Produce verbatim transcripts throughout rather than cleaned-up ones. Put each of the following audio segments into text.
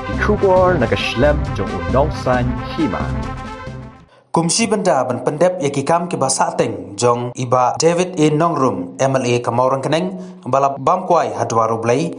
Ki khubor na ka shlem jong u Nongsaiñ Hima. Kum shi bynta ban pyndep ïa ki kam kiba sahteng jong i Bah David A Nongrum, M L A ka Mawryngkneng, ba la bam kwai ha dwar U Blei,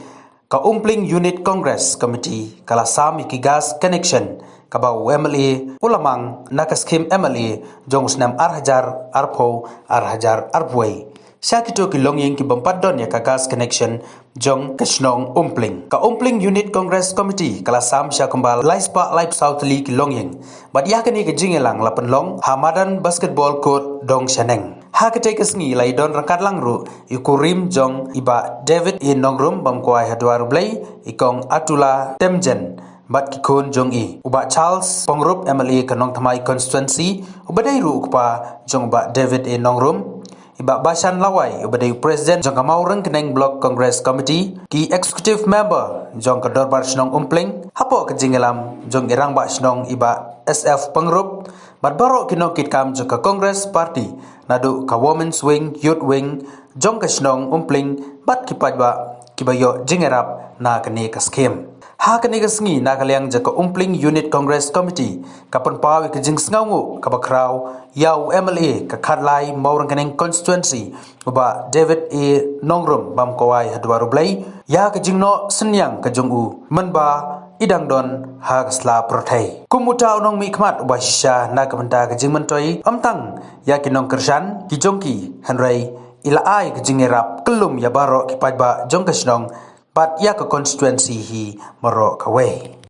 ka Umpling Unit Congress Committee ka la sam ïa ki gas connection kaba u M L A u la mang na ka skhim M L A jong u snem ar hajar arphew, ar hajar arphew wei, sha kito ki longïing ki bym pat don ïa ka gas connection jong ka shnong Umpling. Ka Umpling Unit Congress Committee ka la sam sha kumba lai spah lai phew saw tylli ki longïing. Bad ïa kane ka jingïalang la pynlong ha madan basketball court Dongshaneng. Ha katei ka sngi la ïadon ryngkat lang ruh ïa u kurim jong i Bah David A Nongrum bam kwai ha dwar U Blei, i Kong Atula Temjen, bad ki khun jong i, u Bah Charles Pyngrope, M L A ka Nongthymmai constituency, uba dei ruh u kpa jong u Bah David A Nongrum, i Bah Bashan Lawai, uba dei u president jong ka Mawryngkneng Block Congress Committee, ki executive member jong ka Dorbar Shnong Umpling, hapoh ka jingïalam jong i Rangbah Shnong i Bah S F Pyngrope, bad baroh ki nongkitkam jong ka Congress Party, naduh ka Women's Wing, Youth Wing jong ka shnong Umpling, bad ki paidbah kiba ïoh jingïarap na kane ka skhim. Ha kane ka sngi, na ka liang jong ka Umpling Unit Congress Committee ka pynpaw ïa ka jingsngewnguh kaba khraw ïa u M L A ka khatlai Mawryngkneng constituency, u Bah David A Nongrum bam kwai ha dwar U Blei, ïa ka jingnoh synñiang ka jong u mynba i dang don ha ka sla pyrthei. Kum uta u nongmihkhmat uba shisha na ka bynta ka jingmyntoi, ym tang ïa ki nongkyrshan ki jong ki, hynrei i la ai ka jingïarap kyllum ïa baroh ki paidbah jong ka shnong bad ïa ka constituency hi baroh kawei.